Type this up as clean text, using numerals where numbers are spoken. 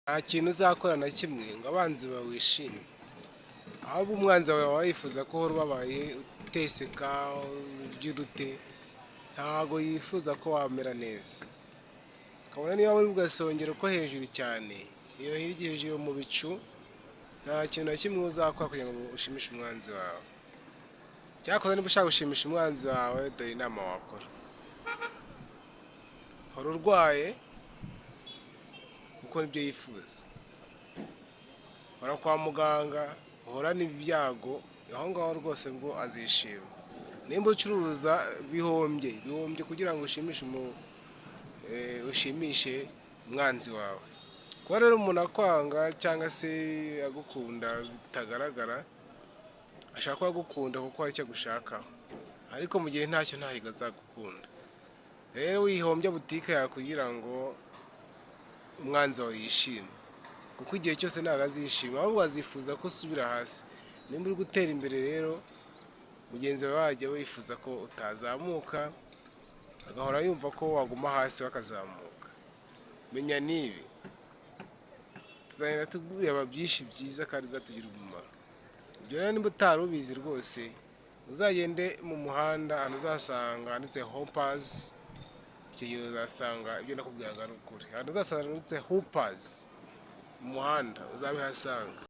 Nta kintu uzakora na kimwe ngo abanzi bawe wishime, ahubwo umwanzi wawe aba yifuza ko uhora ubabaye, uteseka, ugira ute, ntago yifuza ko wamera neza. Kabone niba uri ku gasongero ko hejuru cyane, iyo hirya hejuru mu bicu, nta kintu na kimwe uzakora kugira ngo ushimishe umwanzi wawe. Cyakoze niba ushaka gushimisha umwanzi wawe, dore inama wakora: hora urwaye kuko nibyo yifuza, hora kwa muganga, uhorane ibyago, aho ngaho rwose bwo azishima. Nimba ucuruza bihombye, bihombye kugira ngo ushimishe umwanzi wawe. Kuba rero umuntu akwanga cyangwa se agukunda bitagaragara, ashobora kuba agukunda kuko hari icyo agushakaho, ariko mu gihe ntacyo ntahigo azagukunda. Rero wihombya butike yawe kugira ngo umwanzi wawe yishime, kuko igihe cyose ntabwo azishima, ahubwo azifuza ko usubira hasi. Nimba uri gutera imbere rero, mugenzi wawe wajya wifuza ko utazamuka, agahora yumva ko waguma hasi we akazamuka. Menya n'ibi, tuzagenda tureba byinshi byiza kandi bizatugirira umumaro. Ibyo rero niba utari ubizi rwose, uzagende mu muhanda ahantu uzasanga handitse Hoppers, icyo gihe uzasanga ibyo nakubwiraga ari ukuri. Ahantu uzasanga handitse Hoppers mu muhanda uzabihasanga.